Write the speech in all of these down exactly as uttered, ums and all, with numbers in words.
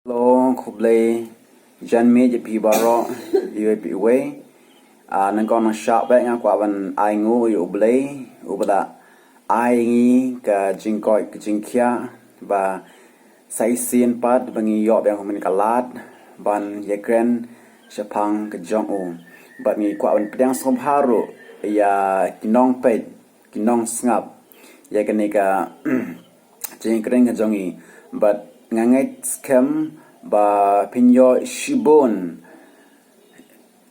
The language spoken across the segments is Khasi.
Hello, khublei jan mi ji pi baro, iwe pi iwe. Ah, nang kong nang syak bek nga kwah ban ai ngu yu blei, u bada ai ngi ka jingkoi ka jingkhia, ba sa shisien pat ba ngi ïoh biang kumne ka lad ban ïakren shaphang ka jong u. Bad ngi kwah ban pdiang sngewbha ruh ïa ki nongpeit, ki nongsngap ïa kane ka jingkren ka jong ngi. Bad nga ngeit skhem ba phin ïoh shibun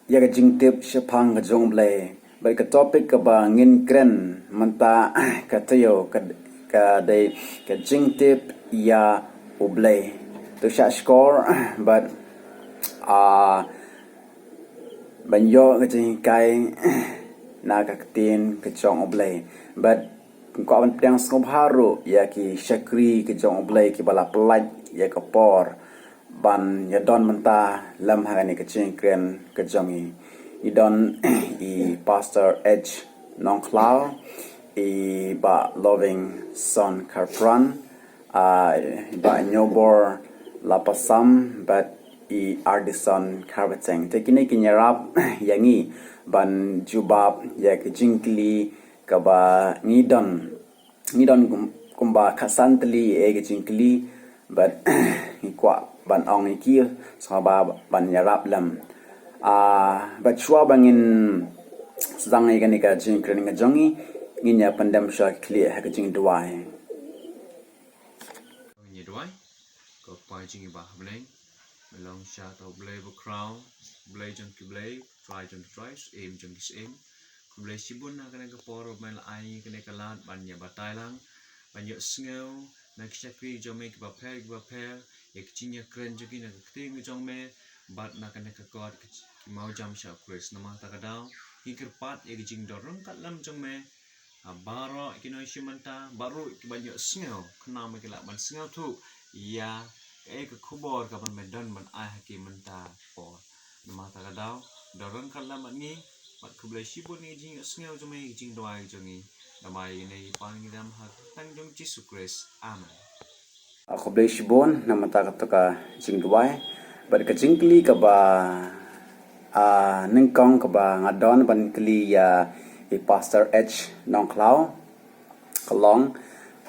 ïa ka jingtip shaphang ka jong u Blei. Bad ka topic kaba ngin kren mynta ka taïew ka, ka dei ka jingtip ïa u Blei. To shah shkor bad, ah, ban ïoh ka jinghikai na ka ktien ka jong u Blei. Bad kwah ban pdiang sngewbha ruh ïa ki shakri ka jong u Blei kiba la pyllait ïa ka por ban ïadon bynta lem ha kane ka jingkren ka jong ngi. Ngi don i Pastor H Nongkhlaw, i Bah Loving Son Kharpran, ah, i Bah Nyobor Lapasam bad i Ardison Kharbacheng. Te kine ki ïarap ïa ngi ban jubab ïa ki jingkylli kaba ngi don. Ngi don kum, kumba khatsan tylli ïa ki jingkylli bad ngi kwah ban ong ïa ki sngewbha ban ïarap lem. Ah, bad shuwa ba ngin sdang ïa kane ka jingkren ka jong ngi, ngin ïa pyndem sha khlieh ha ka jingduwai. Ngi duwai. Ko Pa jong ngi ba ha bneng, me long sha ta u Blei ba khraw, Blei jong ki blei, Trai jong ki trai, Syiem jong ki syiem. Khublei shibun ha kane ka por ba me la ai kane ka lad ban ïa batai lang, ban ïohsngew na ki shakri jong me kiba pher kiba pher ïa ki jingïakren jong ki na ka ktien ka jong me bad na kane ka kot ki mawjam sha u Khrist. Namar kata ka daw ngi kyrpad ïa ki jingdon ryngkat lem jong me ha baroh ki nongshim bynta, baroh kiba ïohsngew, khnang ba ki lah ban sngewthuh ïa kaei ka khubor kaba me don ban ai ha ki mynta ka por. Namar kata ka daw, don ryngkat lem bad ngi, bad khublei shibun ïa ki jingïohsngew jong me, ïa ki jingduwai jong ngi. Namar ïa kine ngi pan ngi dam ha ka kyrteng jong u Jisu Khrist. Amen. Ah, khublei shibun namar kata ka jingduwai. Bad ka jingkylli kaba, ah, nyngkong kaba nga don ban kylli ïa i Pastor H Nongkhlaw ka long,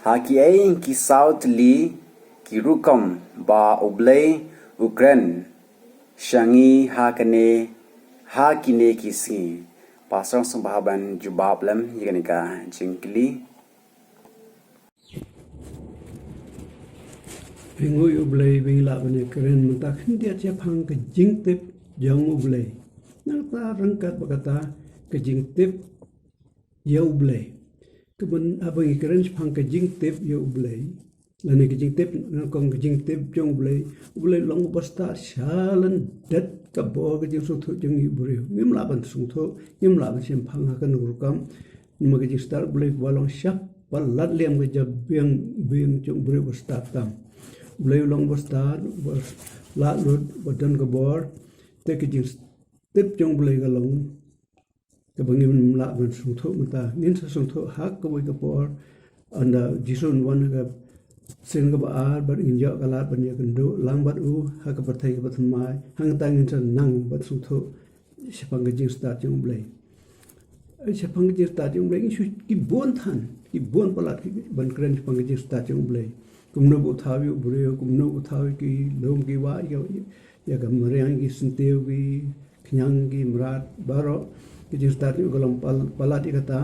ha kiei ki saw tylli ki rukom ba u Blei u kren sha ngi ha kane, ha kine ki sngi? Pastor sngewbha ban jubab lem ïa kane ka jingkylli. Phi nguh ïa u Blei ba ngi lah ban ïakren mynta khyndiat shaphang ka jingtip jong u Blei. Nangta ryngkat bad kata ka jingtip ïa u Blei. Ka ban, haba ngi kren shaphang ka jingtip ïa u Blei, lane ka jingtip, nyngkong ka jingtip jong u Blei. U Blei u long uba stad sha lyndet ka bor ka jingsngewthuh jong ngi u briew. Ngim lah ban sngewthuh, ngim lah ban shemphang ha kano ka rukom. Namar ka jingstad u Blei kaba long shaphrang, palat liam ka jabieng bieng jong u briew ba stad tam. U Blei u long uba stad, uba lah lut, uba don ka bor. Te ka jingtip jong u Blei ka long kaba ngim lah ban sngewthuh mynta. Ngin sa sngewthuh ha kawei ka por. Hynda u Jisu un wan ha ka sien kaba ar bad ngin ïoh ka lad ban ïakynduh lang bad u ha ka pyrthei kaba thymmai. Hangta ngin sa nang ban sngewthuh shaphang ka jingstad jong u Blei. Shaphang ka jingstad jong u Blei ngi shu ki bun than, ki bun palat ki ban kren shaphang ka jingstad jong u Blei. Kumno ba u thaw ïa u briew, kumno ba u thaw ïa ki lum ki wah, ïa, ïa ka mariang, ki syntiew, ki khñiang, ki mrad, baroh ka jingstad jong u ka long pal-, palat ïa kata.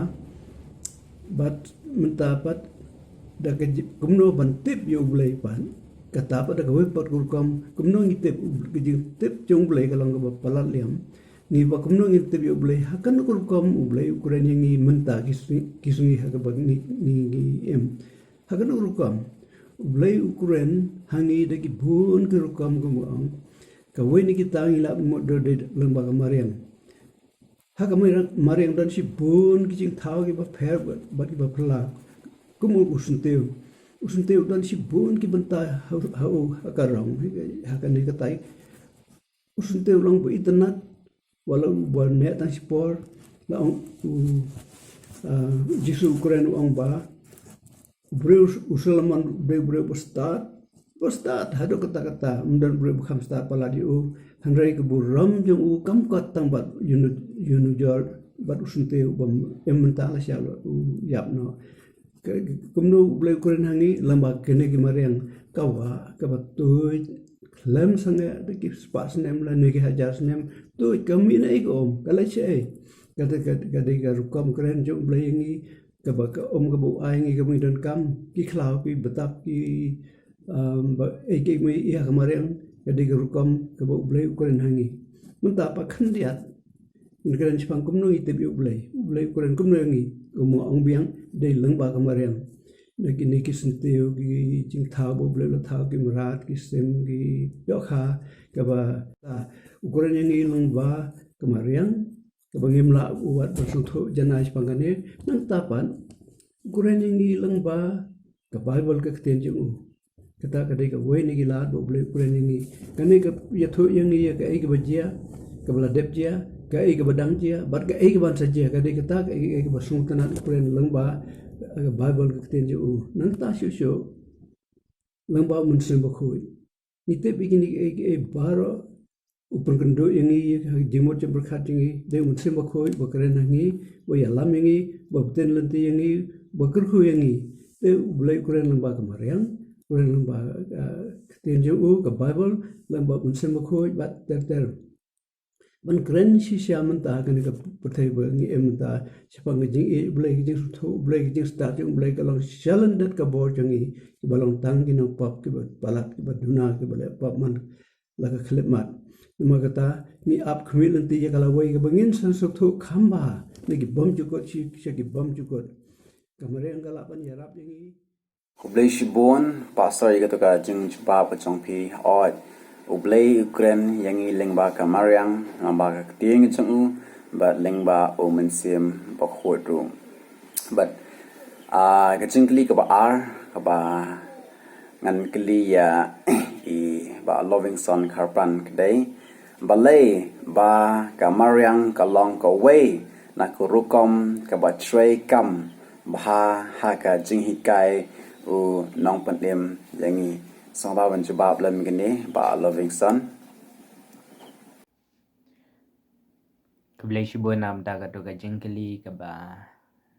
Bad mynta pat da ka ji-, kumno ban tip ïa u Blei pat, kata pat da kawei pat ka rukom, kumno ngi tip u-, ka jingtip jong u Blei ka long kaba palat liam. Ngi ba kumno ngin tip ïa u Blei, ha kano ka rukom u Blei u kren ïa ngi mynta ki sngi, ki sngi ha kaba ngi, ngi, ngi im. Ha kano ka rukom u Blei u kren ha ngi da ki bun ki rukom, kum ba ong. Kawei na kita ngi lah ban mut da dei lyngba ka mariang. Ha ka mariang, mariang don shibun ki jingthaw kiba pher bad, bad kiba phylla. Kum u syntiew. U syntiew don shibun ki bynta ha, ha u, ha ka rong, ha kane katai. U syntiew u long ba itynnad, wat la uba neh tang shipor, la ong u, ah, Jisu u kren u ong ba u briew u Solomon u dei u briew ba stad, Ba stad haduh katta katta, ym don briew ba kham stad palat ïa u. Hynrei ka burom jong u kam kot tang bad ïa u, ïa u nujor bad u syntiew ba ym mynta la shah u ïap noh. Ka, kumno U Blei u kren ha ngi? Lyngba kine ki mariang, ka wah kaba tuid khlem sangeh da ki spah snem lane ki hajar snem, tuid ka mih na ei ka um, ka leit shaei? Ka dei, ka, ka dei ka rukom kren jong U Blei ïa ngi, kaba ka um kaba u ai ngi kaba ngi donkam, ki khlaw, ki btap, ki, um, ba ei ki mih ïa ka mariang, ka dei ka rukom kaba U Blei u kren ha ngi. Mynta pat khyndiat ngin kren shaphang kumno ngi tip ïa U Blei, U Blei u kren kumno ïa ngi. Kumba ong biang, dei lyngba ka mariang. Na kine ki syntiew, ki jingthaw ba U Blei u la thaw, ki mrad, ki sim, ki dohkha, kaba, ah, u kren ïa ngi lyngba ka mariang, kaba ngim lah u wat ban sngewthuh janai shaphang kane. Nangta pat u kren ïa ngi lyngba ka Baibl, ka ktien jong u. Kata ka dei kawei na ki lad ba U Blei u kren ïa ngi. Kane ka ïathuh ïa ngi ïa kaei kaba jia, kaba la dep jia, kaei kaba dang jia, bad kaei kaban sa jia. Ka dei kata kaei, kaei kaba sngewtynnat, u kren lyngba ka Baibl, ka ktien jong u. Nangta shuh shuh lyngba U Mynsiem Bakhuid. Ngi tip ïa kine kiei kiei baroh, u pynkynduh ïa ngi ïa ka jingmut jingpyrkhat jong ngi. Dei U Mynsiem Bakhuid ba kren ha ngi, ba ïalam ïa ngi, ba btin lynti ïa ngi, ba kyrkhu ïa ngi. Te U Blei u kren lyngba ka mariang, u kren lyngba, ah, ka ktien jong u, ka Baibl, lyngba U Mynsiem Bakhuid, bad ter ter. Ban kren shisha mynta ha kane ka pyrthei ba ngi im mynta, shaphang ka jingïeit U Blei, ka jingsngewthuh U Blei, ka jingstad jong U Blei, ka long shalyndet ka bor jong ngi, kiba long tang ki nongpop, kiba palat, kiba duna, kiba leh pop man la ka khyllipmat. Namar kata, ngi ap khmih lynti ïa ka lawei kaba ngin sa sngewthuh kham bha na ki bymjukut sha, sha ki bymjukut. Ka mariang ka lah ban ïarap ïa ngi. Khublei shibun, Pastor, ïa kato ka jingjubab ka jong phi. Oi, U Blei u kren ïa ngi lyngba ka mariang, lyngba ka ktien ka jong u, bad lyngba U Mynsiem Bakhuid ruh. Bad, ah, ka jingkylli kaba ar, kaba ngan kylli ïa i Bah Lovingson Kharpran ka dei, balei ba ka mariang ka long kawei na ka rukom kaba treikam bha ha ka jinghikai u nongpynim ïa ngi? Sngewbha ban jubab lem kane, Bah Lovingson. Khublei shibun namar kato ka jingkylli kaba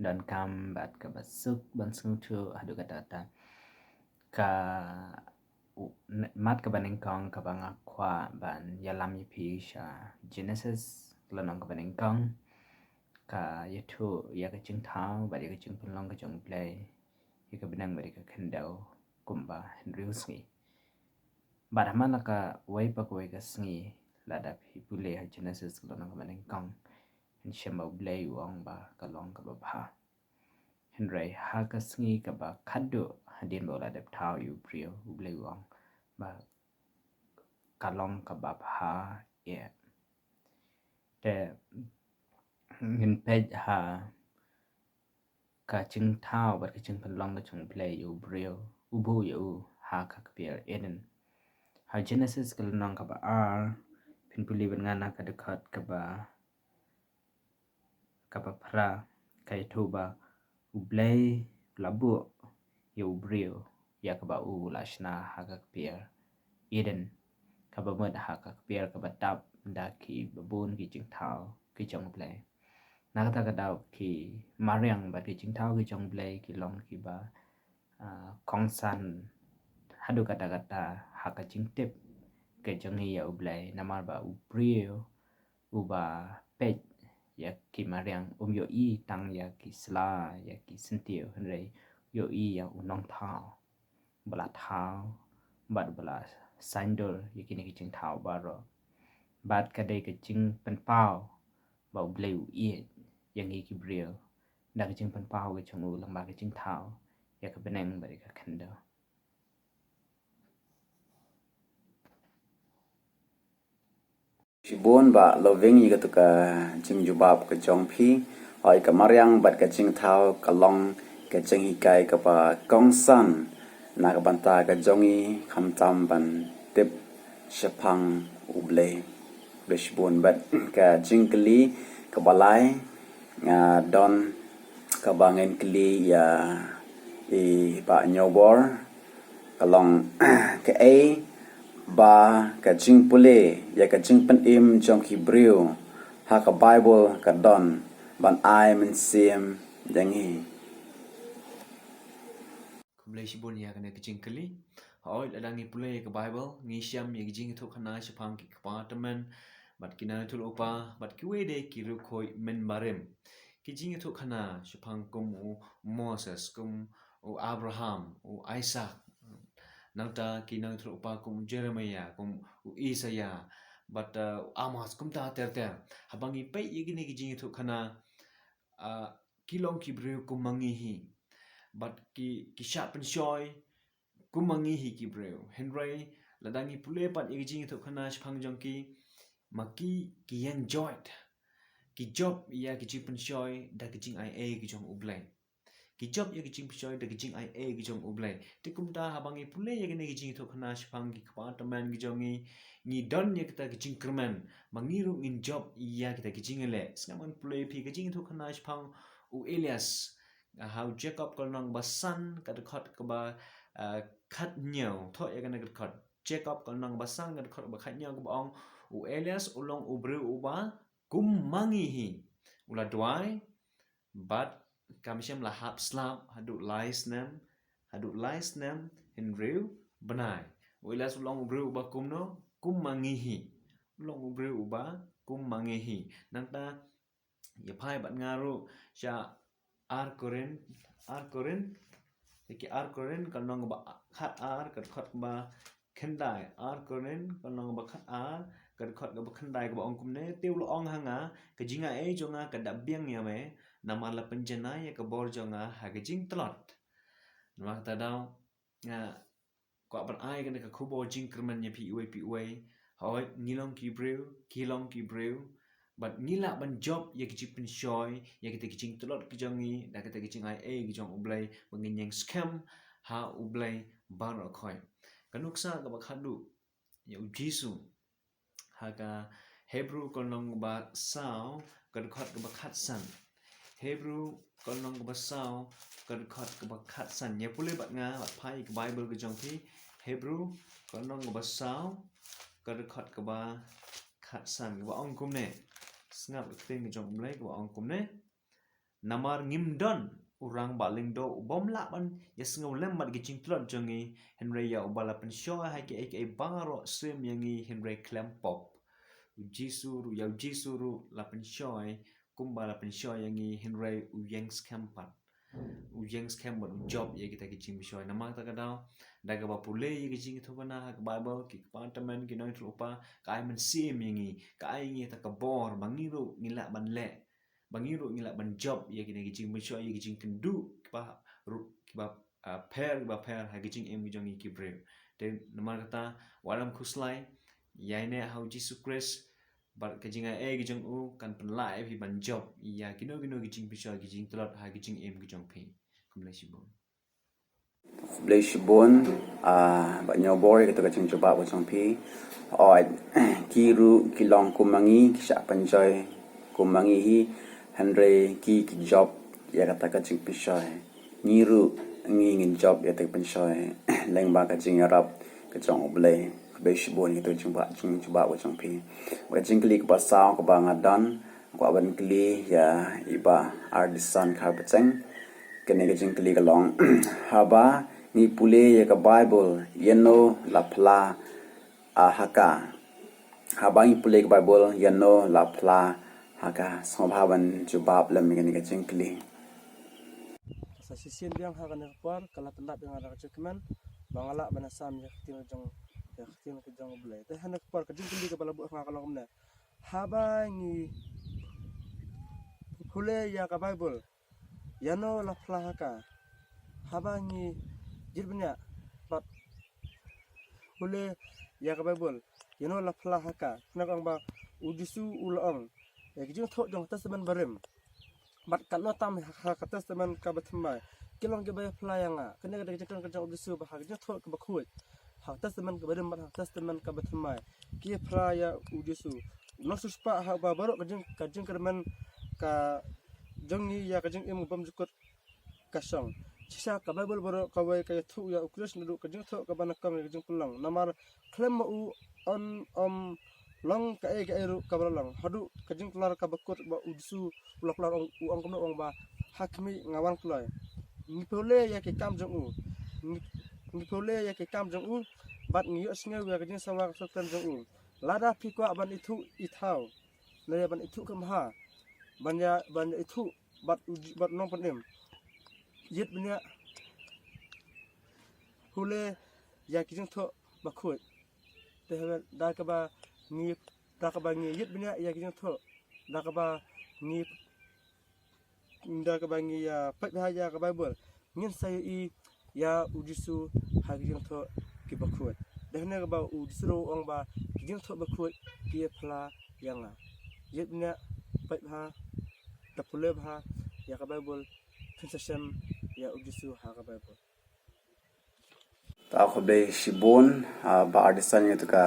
donkam bad kaba suk ban sngewthuh haduh katta katta. Ka u-, n-, mat kaba nyngkong kaba nga kwah ban ïalam ïa phi sha Genesis, ka lynnong kaba nyngkong, ka ïathuh ïa ka jingthaw bad ïa ka jingpynlong ka jong U Blei ïa ka bneng bad ïa ka khyndew kumba hynriew sngi. Bad ha man la kawei pa kawei ka sngi, lada phi pule ha Genesis ka lynnong kaba nyngkong, yn shem ba U Blei u ong ba ka long kaba bha. Hynrei ha ka sngi kaba khatduh hadien ba u la dep thaw ïa u briew, U Blei u ong ba ka long kaba bha ïa. Te ngin peit ha ka jingthaw bad ka jingpynlong ka jong U Blei ïa u briew, u buh ïa u ha ka kpier Eden. Ha Genesis ka lynnong kaba ar, phin pule bad nga na ka dkhot kaba, kaba phra, ka ïathuh ba U Blei u la buh ïa u briew ïa kaba u la shna ha ka kpier Eden, kaba mut ha ka kpier kaba tap da ki babun ki jingthaw ki jong U Blei. Na kata ka daw ki mariang bad ki jingthaw ki jong U Blei ki long kiba, ah, kongsan haduh katta katta ha ka jingtip ka jong ngi ïa U Blei, namar ba u briew uba peit ïa ki mariang um ïohi tang ïa ki sla, ïa ki syntiew, hynrei ïohi ïa u Nongthaw ba la thaw bad ba la saiñdur ïa kine ki jingthaw baroh. Bad ka dei ka jingpynpaw ba U Blei u ïeit ïa ngi ki briew da ka jingpynpaw ka jong u lyngba ka jingthaw ïa ka bneng bad ïa ka khyndew. Shibun Bah Loving ïa kato ka jingjubab ka jong phi. Oi, ka mariang bad ka jingthaw ka long ka jinghikai kaba kongsan na ka bynta ka jong ngi khamtam ban tip shaphang U Blei. Khublei shibun. Bad ka jingkylli kaba lai nga don kaba ngin kylli ïa i Bah Ñiewbor. Ka long kaei ba ka jingpule ïa ka jingpynim jong ki briew ha ka Baibl ka don ban ai mynsiem ïa ngi? Khublei shibun ïa kane ka jingkylli. Hooid, lada ngi pule ïa ka Baibl, ngi shem ïa ka jingïathuhkhana shaphang ki kpa tymmen bad ki nongïathuhlypa bad kiwei de ki riewkhuid mynbarim. Ki jingïathuhkhana shaphang kum u Moses, kum u Abraham, u Isaac. Nangta ki nongïathuhlypa kum u Jeremiah, kum u Isaiah bad, uh, u Amos, kumta ter ter. Haba ngi peit ïa kine ki jingïathuhkhana, uh, ki long ki briew kum ma ngi hi. Bad ki, ki shah pynshoi kum ma ngi hi ki briew. Hynrei lada ngi pule pat ïa ki jingïathuhkhana shaphang jong ki, ma ki ki ïeng joit. Ki jop ïa ki jingpynshoi da ki jingaiei ki jong U Blei. Ki jop ïa ki jingpynshoi da ki jingaiei ki jong U Blei. Te kumta haba ngi pule ïa kine ki jingïathuhkhana shaphang ki kpa tymmen ki jong ngi, ngi don ïa kita ki jingkyrmen ba ngi ruh ngin jop ïa kita ki jingïaleh. Sngap ngan pule ïa phi ka jingïathuhkhana shaphang u Elias. Ha u Jakob ka lynnong ba san ka dkhot kaba, uh, khathynñiew. Thoh ïa kane ka dkhot. Jakob ka lynnong ba san ka dkhot kaba khathynñiew kaba ong, u Elias u long u briew uba kum ma ngi hi. U la duwai bad kam shym la hap slap haduh lai snem, haduh lai snem hynriew bnai. U Elias u long u briew uba kumno? Kum ma ngi hi. U long u briew uba kum ma ngi hi. Nangta ïa phai bad nga ruh sha ar Korinth, ar Korinth, ïa ki ar Korinth ka lynnong kaba khatar ka dkhot kaba khyndai, ar Korinth ka lynnong kaba khatar ka dkhot kaba khyndai kaba ong kumne, te u la ong ha nga, ka jingaiei jong nga ka dap biang ïa me, namar la pynjanai ïa ka bor jong nga ha ka jingtlot. Namar kata daw, nga kwah ban ai kane ka khubor jingkyrmen ïa phi iwei pa iwei. Hooid, ngi long ki briew, ki long ki briew. Bad ngi lah ban jop ïa ki jingpynshoi ïa kita ki jingtlot ki jong ngi da kita ki jingaiei ki jong U Blei, ba ngin ïeng skhem ha U Blei baroh khoit. Ka nuksa kaba khatduh, ïa U Jisu. Ha ka Hebru ka lynnong kaba saw ka dkhot kaba khatsan. Hebru ka lynnong kaba saw ka dkhot kaba khatsan. Ïa pule bad nga, bad phai ïa ka Baibl ka jong phi. Hebru ka lynnong kaba saw ka dkhot kaba khatsan. Kaba ong kumne. Sngap ka ktien ka jong U Blei kaba ong kumne. Namar ngim don u rangbah lyngdoh u bym lah ban ïasngewlem bad ki jingtlot jong ngi, hynrei ïa uba la pynshoi ha kiei kiei baroh siem ïa ngi hynrei khlem pop. U Jisu ruh, ïa U Jisu ruh la pynshoi, kumba la pynshoi ïa ngi hynrei u ïeng skhem pat. U ïeng skhem bad u jop ïa kita ki jingpynshoi. Namar kata ka daw, da kaba pule ïa ki jingïathuhkhana ha ka Baibl, ki kpa tymmen, ki nongïathuhlypa, ka ai mynsiem ïa ngi, ka ai ïa ngi kata ka bor ba ngi ruh ngin lah ban leh, ba ngi ruh ngin lah ban jop ïa kine ki jingpynshoi, ïa ki jingkynduh kiba ruh, kiba, ah, pher, kiba pher ha ki jingim ki jong ngi ki briew. Te namar kata, wat nym khuslai, ïaineh ha U Jisu Khrist, bad ka jingaiei ka jong u kan pynlah ïa phi ban jop ïa kino kino ki jingpynshoi, ki jingtlot ha ki jingim ki jong phi. Khublei shibun. Khublei shibun, ah, bad ñiewbor ïa kata ka jingjubab ka jong phi. Hooid, ki ruh ki long kum ma ngi, ki shah pynshoi kum ma ngi hi, hynrei ki, ki jop ïa kata ka jingpynshoi. Ngi ruh ngi ngin jop ïa kata ka pynshoi lyngba ka jingïarap ka jong U Blei. Khublei shibun ïa kata ka jingjubab, jingjubab ka jong phi. Ka jingkylli kaba saw kaba nga don, kwah ban kylli ïa i Bah Ardison Kharpateng. Kane ka jingkylli ka long, haba ngi pule ïa ka Baibl, ïano la phla, ah, ha ka? Haba ngi pule ïa ka Baibl, ïano la phla ha ka? Sngewbha ban jubab lem ïa kane ka jingkylli. Sa shisien biang ha kane ka por ka la pyndap ïa nga da ka jingkmen ba nga lah ban ïasam ïa ka ktien jong, ïa ka ktien ka jong U Blei. Te ha kane ka por ka jingkylli kaba la buh ha nga ka long kumne. Haba ngi pule ïa ka Baibl, ïano la phla ha ka? Haba ngi jied bniah bad pule ïa ka Baibl, ïano la phla ha ka? Kane ka ong ba U Jisu u la ong, ïa ki jingthoh jong ka Testament Barim, bad katno tam ha ka Testament kaba thymmai, ki long kiba ïa phla ïa nga. Kane ka dei ka jingkren ka jong U Jisu ba ha ka jingthoh kaba khuid, ha ka Testament kaba Rim bad ha ka Testament kaba thymmai, ki ïa phla ïa U Jisu. U nongsiewspah ha uba baroh ka jing, ka jingkyrmen ka jong ngi ïa ka jingim bymjukut ka shong. Shisha ka Baibl baroh kawei ka ïathuh ïa u Khrist naduh ka jingthoh kaba nyngkong ïa ka jingpynlong. Namar khlem ma u yn ym long kaei kaei ruh kaba la long. Haduh ka jingkular kaba kut ba u Jisu u la kular, u ong kumno, u ong ba, "Ha khmih, nga wan kloi." Ngi pule ïa ki kam jong u. Ngi, ngi pule ïa ki kam jong u. Bad ngi ïohsngew ïa ka jingsawa ka sngewthuh jong u. Lada phi kwah ban ithuh ithaw, lada ban ithuh kham bha, ban ïa, ban ïa ithuh bad u, bad nongpynim, ïit bniah, pule ïa ki jingthoh bakhuid. Te hynrei da kaba ngi, da kaba ngi ïit bniah ïa ki jingthoh, da kaba ngi, da kaba ngi ïa peit bha ïa ka Baibl, ngin sa ïohi ïa u Jisu ha ki jingthoh kiba khuid. Dei hangne kaba u Jisu ruh u ong ba ki jingthoh bakhuid ki ïa phla ïa nga. Ïit bniah, peit bha, da pule bha ïa ka Baibl, phin sa shem ïa u Jisu ha ka Baibl. Ta khublei shibun, ah, Bah Ardison, ïa katu ka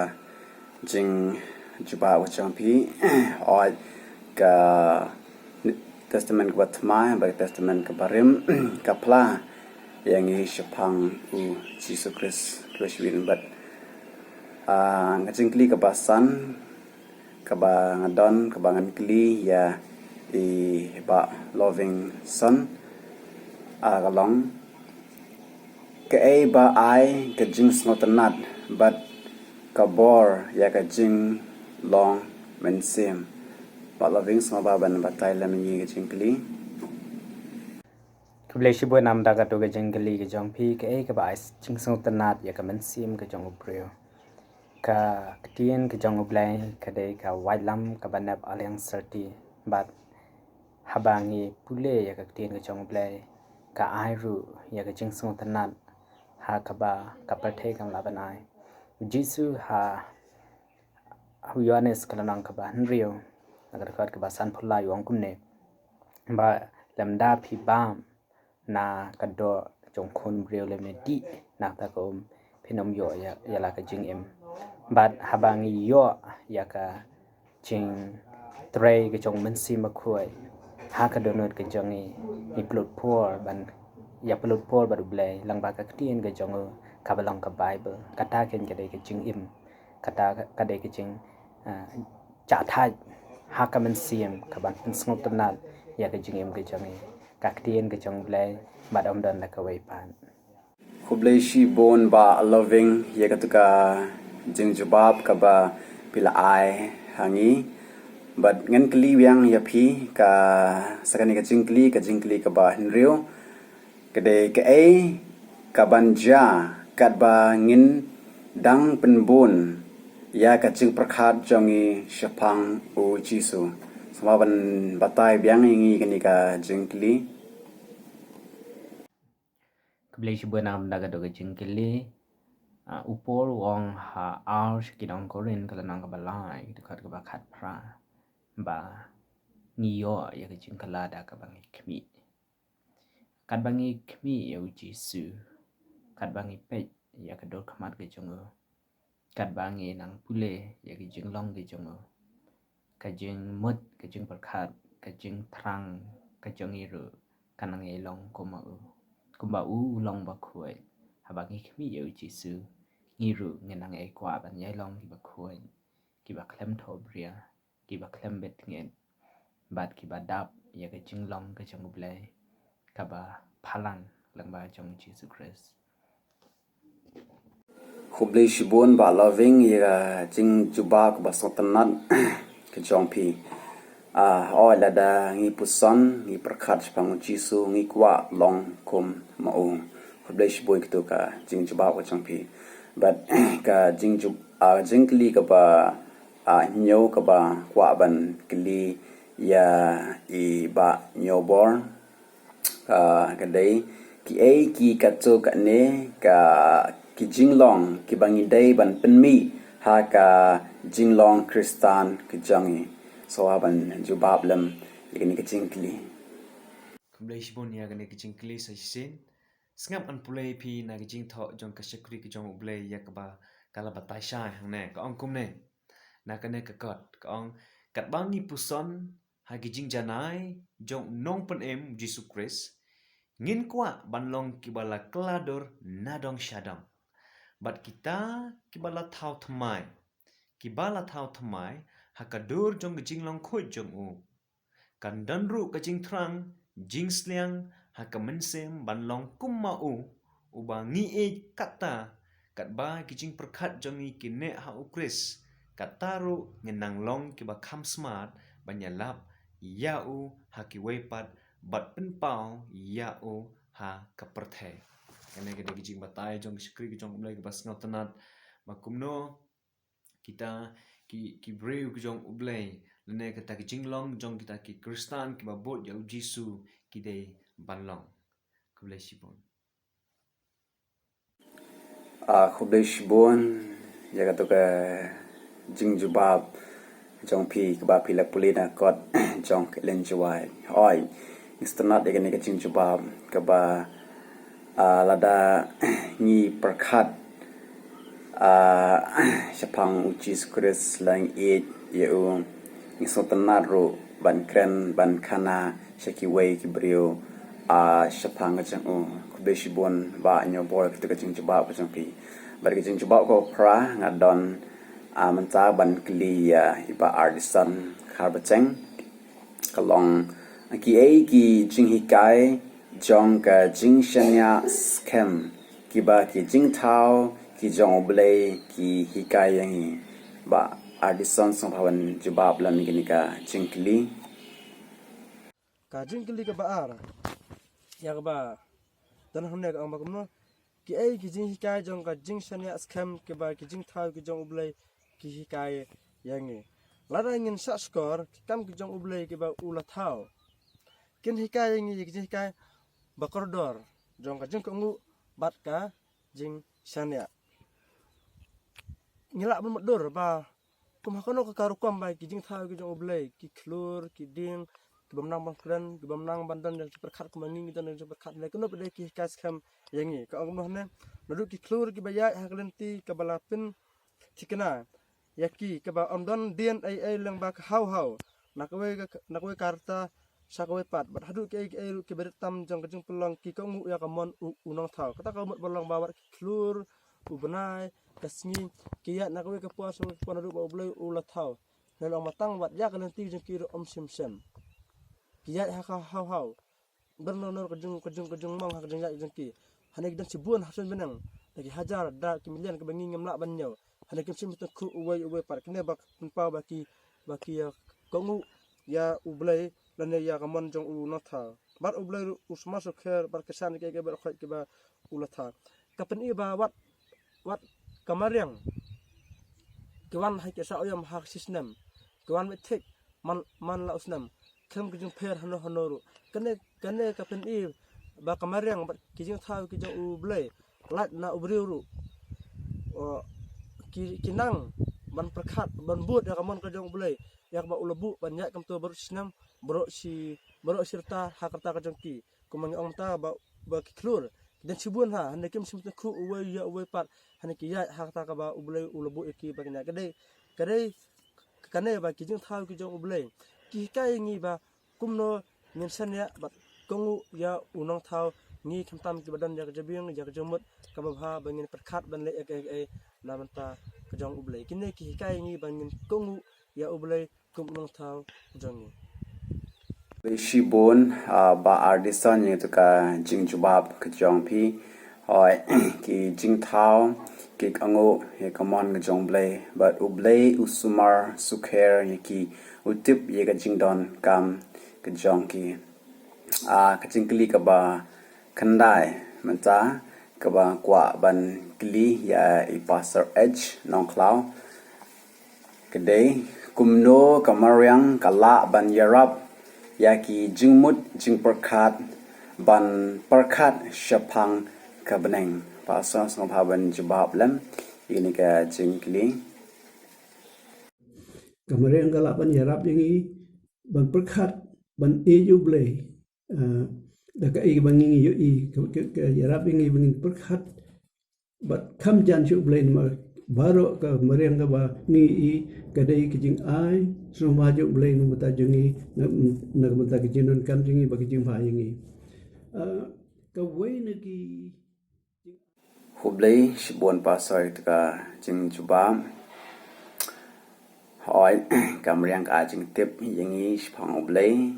jingjubab ka jong phi. Oi, ka Testament kaba thymmai bad ka Testament kaba rim ka phla ïa ngi shaphang u Jisu Khrist. Khublei shibun bad, ah, ka jingkylli kaba san kaba nga don, kaba ngan kylli ïa i Bah Lovingson, ah, ka long, kaei ba ai ka jingsngewtynnat bad ka bor ïa ka jinglong mynsiem? Bah Loving, sngewbha ban batai lem ïa ngi ka jingkylli. Khublei shibun namar katu ka jingkylli ka jong phi, kaei kaba ai jingsngewtynnat ïa ka mynsiem ka jong u briew. Ka ktien ka jong u Blei ka dei ka waitlam kaba nep aliang syrti, bad haba ngi pule ïa ka ktien ka jong u Blei, ka ai ruh ïa ka jingsngewtynnat ha kaba ka pyrthei kam lah ban ai. U Jisu ha, ha u Ïoannis ka lynnong kaba hynriew, na ka dkhot kaba sanphew lai, u ong kumne, ba lymda phi bam na ka doh jong u Khun briew lymne dih na kata ka um, phin ym ïoh ïa, ïa la ka jingim. Bad haba ngi ïoh ïa ka jingtrei ka jong u Mynsiem Bakhuid ha ka dohnud ka jong ngi, ngi pynlut por ban ïa pynlut por bad u Blei lyngba ka ktien ka jong u kaba long ka Baibl. Kata keiñ ka dei ka jingim. Kata ka dei ka jing, ah, jahthait ha ka mynsiem kaban pynsngewtynnat ïa ka jingim ka jong ngi. Ka ktien ka jong u Blei, bad ym don la kawei pat. Khublei shibun Bah Loving ïa katu ka jingjubab kaba phi la ai ha ngi. Bad ngan kylli biang ïa phi ka, sa kane ka jingkylli, ka jingkylli kaba hynriew. Ka dei kaei kaban jia katba ngin dang pynbun ïa ka jingpyrkhat jong ngi shaphang u Jisu? Sngewbha ban batai biang ïa ngi kane ka jingkylli. Khublei shibun namar katu ka jingkylli. Ah, u Paul u ong ha ar sha ki nong Korinth ka lynnong kaba lai, ka dkhot kaba khatphra, ba ngi ïoh ïa ka jingkylla da kaba ngi khmih. Katba ngi khmih ïa u Jisu, katba ngi peit ïa ka dur khmat ka jong u, katba ngi nang pule ïa ka jinglong ka jong u, ka jingmut, ka jingpyrkhat, ka jingthrang ka jong ngi ruh ka nang ïai long kum u, kumba u u long bakhuid. Haba ngi khmih ïa u Jisu, ngi ruh ngi nang ïai kwah ban ïai long kiba khuid, kiba khlem thohbria, kiba khlem bit ngeit, bad kiba dap ïa ka jinglong ka jong u Blei kaba phalang lyngba jong u Jisu Khrist. Khublei shibun Bah Loving ïa ka jingjubab kaba sngewtynnat ka jong phi. Ah, oi, lada ngi puson, ngi pyrkhat shaphang u Jisu, ngi kwah long kum ma u. Khublei shibun ïa katu ka jingjubab ka jong phi. Bad ka jingjub-, ah, jingkylli kaba, ah, hynñiew kaba kwah ban kylli ïa i Bah Hynñiewbor, ah, ka dei, kiei ki katto katne ka, ki jinglong kiba ngi dei ban pynmih ha ka jinglong Khristan ka jong ngi? Sngewbha ban jubab lem ïa kane ka jingkylli. Khublei shibun ïa kane ka jingkylli sa shisien. Sngap ngan pule ïa phi na ka jingthoh jong ka shakri ka jong u Blei ïa kaba ka la batai shai hangne. Ka ong kumne na kane ka kot, ka ong, katba ngi puson ha ki jingjanai jong u Nongpynim Jisu Khrist, Ngin kwah ban long kiba la kylla dur na dong sha dong. Bad kita kiba la thaw thymmai, kiba la thaw thymmai ha ka dur jong ka jinglong khuid jong u, kan don ruh ka jingthrang jingsliang ha ka mynsiem ban long kum ma u, uba ngi ïeit katta, katba ki jingpyrkhat jong ngi ki neh ha u Khrist, katta ruh ngin nang long kiba kham smart ban ïalap ïa u ha kiwei pat bad pynpaw ïa u ha ka pyrthei. Kane ka dei ka jingbatai jong ka shakri ka jong U Blei kaba sngewtynnat, ba kumno kita ki, ki briew ki jong U Blei, lane kata ki jinglong jong kita ki Khristan kiba bud ïa U Jisu ki dei ban long. Khublei shibun. Ah, khublei shibun ïa kato ka jingjubab jong phi kaba phi la pule na kot jong ka Ellen Jowai. Hooid, ngi sngewtynnat ïa kane ka jingjubab kaba, ah, lada ngi pyrkhat, ah, shaphang U Jisu Khrist, la ngi ïeit ïa u, ngi sngewtynnat ruh ban kren ban khana sha kiwei ki briew, ah, shaphang ka jong u. Khublei shibun Bah Ñiewbor, kata ka jingjubab ka jong phi. Bad ka jingjubab kaba phra nga don, ah, mynta ban kylli ïa i Bah Ardison Kharbacheng. Ka long, kiei ki jinghikai jong ka jingshaniah skhem kiba ki jingthaw ki jong U Blei ki hikai ïa ngi? Bah Ardison, sngewbha ban jubab lem ïa kane ka jingkylli. Ka jingkylli kaba ar, ïa kaba don hangne ka ong ba kumno, kiei ki jinghikai jong ka jingshaniah skhem kiba ki jingthaw ki jong U Blei ki hikai ïa ngi? Lada ngin shah shkor, ki kam ki jong U Blei kiba u la thaw kin hikai ïa ngi ïa ki jinghikai ba kordor jong ka jingkohnguh bad ka jingshaniah. Ngi lah ban mutdur ba kum ha kano ka rukom ba ki jingthaw ki jong U Blei, ki khlur, ki dieng, ki bym nang ban kren, ki bym nang ban don jingpyrkhat kumba ngi ngi don jingpyrkhat, ne kano pat de ki hikai skhem ïa ngi. Ka ong kumno hangne, naduh ki khlur kiba ïaid ha ka lynti kaba la pynthikna ïa ki, kaba ym don dien ei ei lyngba ka haw haw na kawei ka, na kawei ka rta sha kawei pat, bad haduh kiei kiei ruh kiba rit tam jong ka jingpynlong ki kohnguh ïa ka mon u, u nongthaw. Kata ka mut ba long ba wat ki khlur, u bnai, ka sngi, ki ïaid na kawei ka por sha kawei ka por naduh ba U Blei u la thaw. Ngi long ba tang wat ïa ka lynti jong ki ruh ym shym shem. Ki ïaid ha ka haw haw. Don nor nor ka jing, ka jing, ka jingmong ha ka jingïaid jong ki. Hangne ki don shibun ha suiñ bneng, da ki hajar, da ki million kaba ngi ngim lah ban ñiew. Hangne kim shym tyngkhuh uwei uwei pat. Kine ba pynpaw ba ki, ba ki ïa kohnguh ïa U Blei lane ïa ka mon jong u nongthaw. Bad U Blei ruh u sumar sukher bad kyrshan ïa kiei kiei baroh khoit kiba u la thaw. Ka pyni ba wat, wat ka mariang ki wan ha ki sah aïom ha ka shi snem, ki wan beit thik man, man la u snem, khlem ka jingpher hano hano ruh. Kane, kane ka pyni ba ka mariang bad ki jingthaw ki jong U Blei, lait na u briew ruh, o, ki, ki nang ban pyrkhat, ban bud ïa ka mon ka jong U Blei ïa kaba u la buh ban ïaid kumto baroh shi snem, baroh shi, baroh shi rta ha ka rta ka jong ki. Kumba ngi ong mynta ba, ba ki khlur ki don shibun ha, hangne kim shym tyngkhuh uwei ïa uwei pat, hangne ki ïaid ha kata kaba U Blei u la buh ïa ki ba kin ïaid. Ka dei, ka dei kane ba ki jingthaw ki jong U Blei ki hikai ïa ngi ba kumno ngin shaniah bad kohnguh ïa u nongthaw, ngi khamtam kiba don ïa ka jabieng, ïa ka jingmut kaba bha ba ngin pyrkhat ban leh ïa kaei kaei na bynta ka jong U Blei. Kine ki hikai ïa ngi ba ngin kohnguh ïa U Blei kum u nongthaw jong ngi. Khublei shibun, ah, Bah Ardison, ïa kato ka jingjubab ka jong phi. Hooid, ki jingthaw ki kohnguh ïa ka mon ka jong U Blei, bad U Blei u sumar sukher ïa ki, u tip ïa ka jingdonkam ka jong ki. Ah, ka jingkylli kaba khyndai mynta kaba kwah ban kylli ïa i Pastor H Nongkhlaw. Ka dei, kumno ka mariang ka lah ban ïarap ïa ki jingmut jingpyrkhat ban pyrkhat shaphang ka bneng? Pastor, sngewbha ban jubab lem ïa kane ka jingkylli. Ka mariang ka lah ban ïarap ïa ngi ban pyrkhat, ban ïeit ïa U Blei. Ah, da kaei ba ngi ïohi, ka, ka, ka ïarap ïa ngi ba ngin pyrkhat bad kham jan sha U Blei, namar baroh ka mariang kaba ngi ïohi ka dei ka jingai sngewbha jong U Blei na ka bynta jong ngi, na, na ka bynta ka jingdonkam jong ngi bad ka jingbha ïa ngi. Ah, kawei na ki. Khublei shibun pastor ïa ka jingjubab. Hooid, ka mariang ka jingtip ïa ngi shaphang U Blei.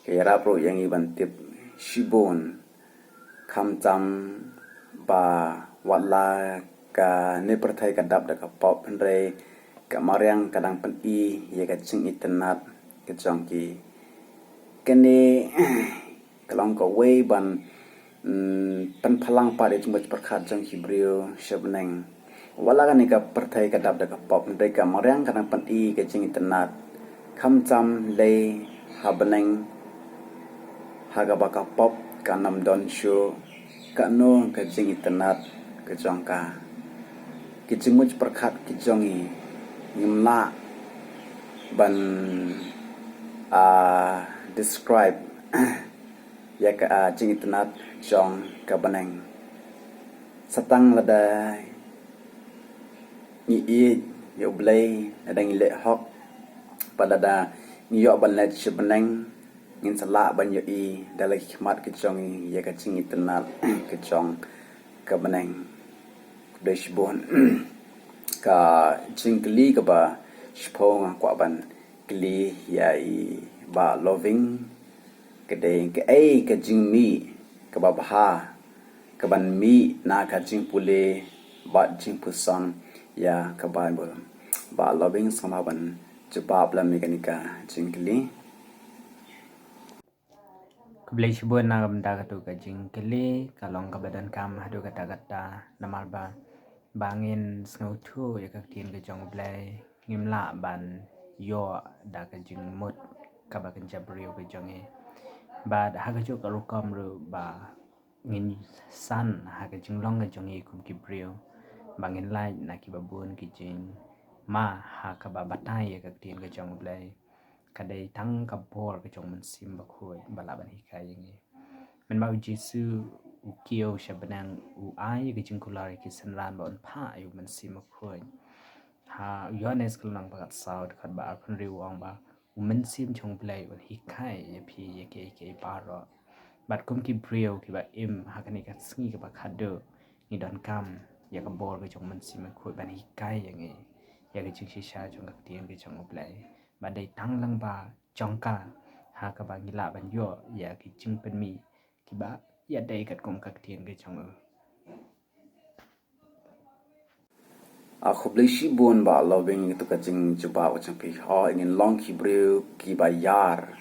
Ka ïarap ruh ïa ngi ban tip shibun. Khamtam ba watla kane pyrthei ka dap da ka pop, hynrei ka mariang ka dang pyni ïa ka jingitynnad ka jong ki. Kane ka long kawei ban, mm, pynphalang pat ïa ka jingmut jingpyrkhat jong ki briew sha bneng. Watla kane ka pyrthei ka dap da ka pop, hynrei ka mariang ka dang pyni ka jingitynnad. Khamtam lei ha bneng, ha kaba ka pop kan ym don shuh, kano ka jingitynnad ka jong ka. Ki jingmut jingpyrkhat ki jong ngi, ngim lah ban, ah, describe ïa ka, ah, jingitynnad jong ka bneng. Sa tang lada ngi ïeit ïa U Blei, lada ngi leh hok, bad lada ngi ïoh ban leit sha bneng, ngin sa lah ban ïohi da la ki khmat ki jong ngi ïa ka jingitynnad ka jong ka bneng. Khublei shibun. Ka jingkylli kaba shiphew nga kwah ban kylli ïa i Bah Loving, ka dei kaei ka jingmih kaba bha kaban mih na ka jingpule bad jingpuson ïa ka Baibl. Bah Loving, sngewbha ban jubab lem ïa kane ka jingkylli. Khublei shibun na ka bynta katu ka jingkylli, ka long kaba donkam haduh katta katta, namar ba ba ngin sngewthuh ïa ka ktien ka jong U Blei, ngim lah ban ïoh da ka jingmut kaba kynja briew ka jong ngi. Bad ha kajuh ka rukom ruh ba ngin san ha ka jinglong ka jong ngi kum ki briew, ba ngin lait na kiba bun ki jingma ha kaba batai ïa ka ktien ka jong U Blei. Ka dei tang ka bor ka jong U Mynsiem Bakhuid ba lah ban hikai ïa ngi. Mynba U Jisu u kiew sha bneng, u ai ïa ka jingkular ïa ki synran ba un phah ïa U Mynsiem Bakhuid. Ha u Ïohannes ka lynnong ba khatsaw, dkhot ba arphew hynriew, u ong ba U Mynsiem jong U Blei un hikai ïa phi ïa kiei kiei baroh. Bad kum ki briew kiba im ha kane ka sngi kaba khatduh, ngi donkam ïa ka bor ka jong U Mynsiem Bakhuid ban hikai ïa ngi ïa ka jingshisha jong ka ktien ka jong U Blei. Ba dei tang lyngba jong ka ha kaba ngi lah ban ïoh ïa ki jingpynmih kiba ïadei katkum ka ktien ka jong u. A, khublei shibun Bah Loving ïa katu ka jingjubab ka jong phi. Hooid, ngin long ki briew kiba ïar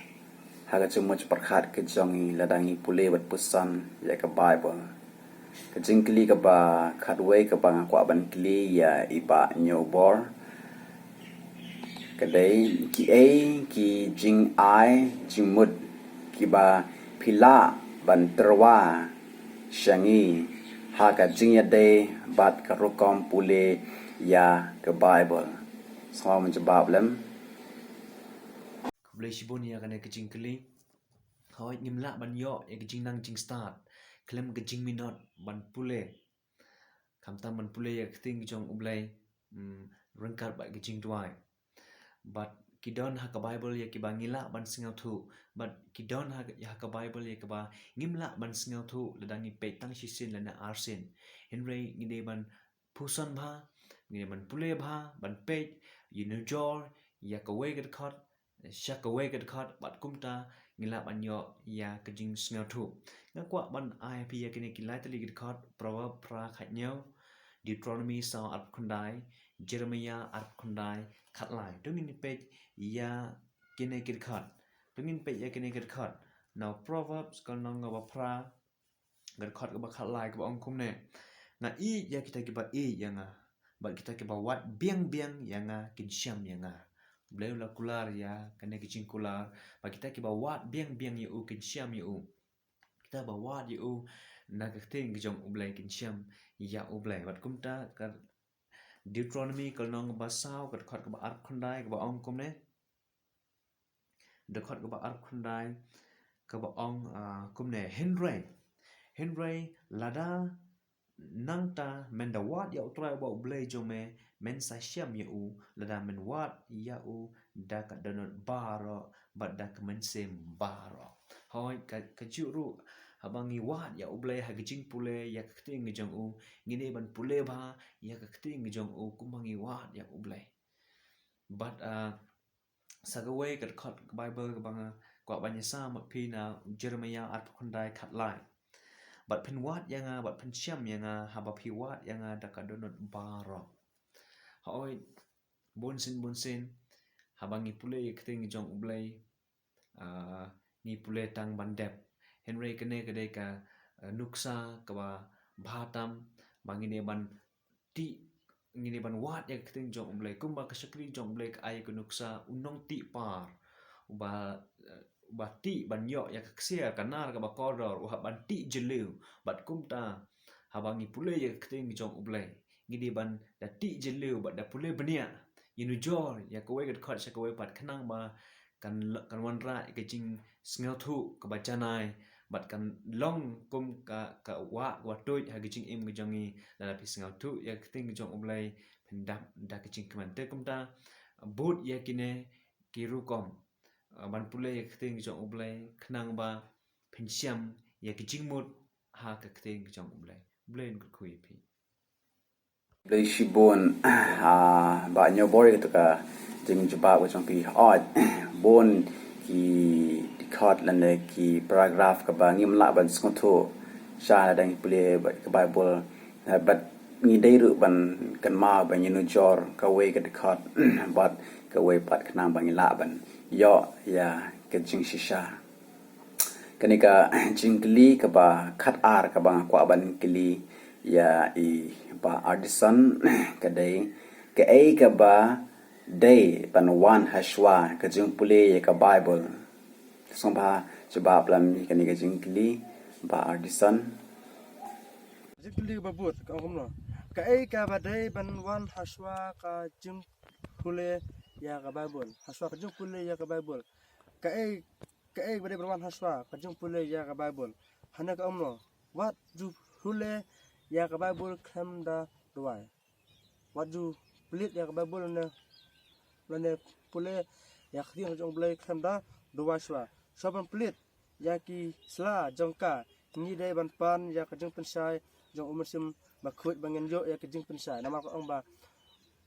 ha ka jingmut jingpyrkhat ka jong ngi lada ngi pule bad puson ïa ka Baibl. Ka jingkylli kaba khatwei kaba nga kwah ban kylli ïa i Bah Ñiewbor, ka dei, kiei ki jingai jingmut kiba phi lah ban tyrwa sha ngi ha ka jingïadei bad ka rukom pule ïa ka Baibl? Sngewbha ban jubab lem. Khublei shibun ïa kane ka jingkylli. Hooid, ngim lah ban ïoh ïa ka jingnang jingstad khlem ka jingminot ban pule. Khamtam ban pule ïa ka ktien ka jong U Blei, mm, ryngkat bad ka jingduwai. Bad ki don ha ka Baibl ïa kiba ngi lah ban sngewthuh, bad ki don ha, ha ka Baibl ïa kiba ngim lah ban sngewthuh lada ngi peit tang shisien lane arsien. Hynrei ngi dei ban puson bha, ngi dei ban pule bha, ban peit ïa nujor ïa kawei ka dkhot sha kawei ka dkhot, bad kumta ngi lah ban ïoh ïa ka jingsngewthuh. Nga kwah ban ai phi ïa kine ki lai tylli ki dkhot: Proverb phra khathynñiew, Deuteronomy saw arphew khyndai, Jeremiah arphew khyndai khatlai. To ngin peit ïa kine ki dkhot. To ngin peit ïa kine ki dkhot. Na u Proverbs ka lynnong kaba phra, ka dkhot kaba khatlai kaba ong kumne: Nga ïeit ïa kita kiba ïeit ïa nga, bad kita kiba wad biang biang ïa nga kin shem ïa nga. U Blei u la kular ïa kane ka jingkular ba kita kiba wad biang biang ïa u kin shem ïa u. Kita ba wad ïa u na ka ktien ka jong U Blei kin shem ïa U Blei. Bad kumta ka Deuteronomy ka lynnong kaba saw, ka dkhot kaba arphew khyndai kaba ong kumne. Dkhot kaba arphew khyndai kaba ong, ah, kumne: Hynrei, hynrei lada nangta men da wad ïa U Trai uba U Blei jong me, men sa shem ïa u, lada men wad ïa u da ka dohnud baroh bad da ka mynsiem baroh. Hooid, ka, kajuh ruh Haba ngi wad ïa U Blei ha ka jingpule ïa ka ktien ka jong u, ngi dei ban pule bha ïa ka ktien ka jong u kumba ngi wad ïa U Blei. Bad, ah, sa kawei ka dkhot ka Baibl kaba nga kwah ban ïasam bad phi na u Jeremaïah arphew khyndai khatlai. Bad phin wad ïa nga, bad phin shem ïa nga, haba phi wad ïa nga da ka dohnud baroh. Hooid, bun sien bun sien, haba ngi pule ïa ka ktien jong U Blei, ah, ngi pule tang ban dep. Hynrei kane ka dei ka, ah, nuksa kaba bha tam, ba ngi dei ban tih, ngi dei ban wad ïa ka ktien jong U Blei. Kumba ka shakri jong U Blei ka ai ka nuksa u nongtih par, uba, eh, uba tih ban ïoh ïa ka ksiar ka nar kaba kordor, u hap ban tih jylliew. Bad kumta, haba ngi pule ïa ka ktien jong U Blei, ngi dei ban da tih jylliew bad da pule bniah, ïanujor ïa kawei ka dkhot sha kawei pat, khnang ba kan, kan wanrah ïa ka jingsngewthuh kaba janai, bad kan long kum ka, ka wah kaba tuid ha ka jingim ka jong ngi. Lada phi sngewthuh ïa ka ktien ka jong U Blei, phin dap da ka jingkmen. Te kumta, bud ïa kine ki rukom, ah, ban pule ïa ka ktien ka jong U Blei, khnang ba phin shem ïa ka jingmut ha ka ktien ka jong U Blei. U Blei un kyrkhu ïa phi. Blei shibun, ah, Bah Ñiewbor, ïa kata ka jingjubab ka jong phi. Hooid, bun ki dkhot lane ki paragraph kaba ngim lah ban sngewthuh sha lada ngi pule bad ka Baibl. Ah, bad ngi dei ruh ban kynmaw ban ïanujor kawei ka dkhot bad kawei pat, khnang ba ngi lah ban ïoh ïa ka jingshisha. Kane ka jingkylli kaba khatar kaba nga kwah ban kylli ïa i Bah Ardison ka dei, kaei kaba dei ban wan hashwa ka jingpule ïa ka Baibl? Sngewbha jubab lang ïa kane ka jingkylli, Bah Ardison. Jingkylli kaba bud ka ong kumno: kaei kaba dei ban wan hashwa ka jingpule ïa ka Baibl? Hashwa ka jingpule ïa ka Baibl. Kaei, kaei ba dei ban wan hashwa ka jingpule ïa ka Baibl? Hangne ka ong kumno: wat ju pule ïa ka Baibl khlem da duwai. Wat ju pule ïa ka Baibl ne, lane pule ïa ka ktien jong U Blei khlem da duwai shuwa. Shuwa ban pule ïa ki sla jong ka, ngi dei ban pan ïa ka jingpynshai jong U Mynsiem Bakhuid ba ngin ïoh ïa ka jingpynshai. Namar ka ong ba,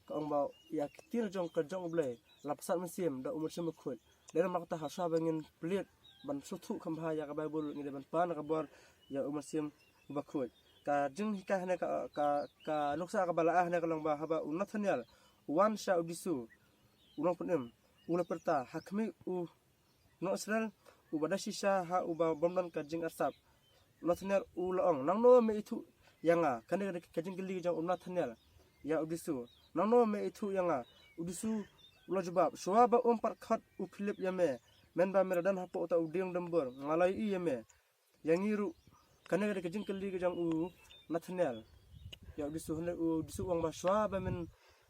ka ong ba ïa ka ktien jong ka jong U Blei la pynsat mynsiem da U Mynsiem Bakhuid. Dei namar kata, hashwa ba ngin pule ban sngewthuh kham bha ïa ka Baibl, ngi dei ban pan ka bor ïa U Mynsiem Bakhuid. Ka jinghikai hangne ka, ka, ka nuksa kaba la ai hangne ka long ba haba u Nathaniel u wan sha u Jisu, u nongpynim, u la pyrta ha khmih u nong Israel uba da shisha ha uba bym don ka jingarsap. Nathaniel u la ong: Nangno me ithuh ïa nga? Kane ka, ka jingkylli jong u Nathaniel ïa u Jisu: Nangno me ithuh ïa nga? U Jisu u la jubab: Shuwa ba um pat khot u Philip ïa me, mynba me la don hapoh uta u dieng dumbur, nga la ïohi ïa me. Ïa ngi ruh, kane ka dei ka jingkylli ka jong u Nathaniel ïa u Jisu. Hynrei u Jisu u ong ba shuwa ba men,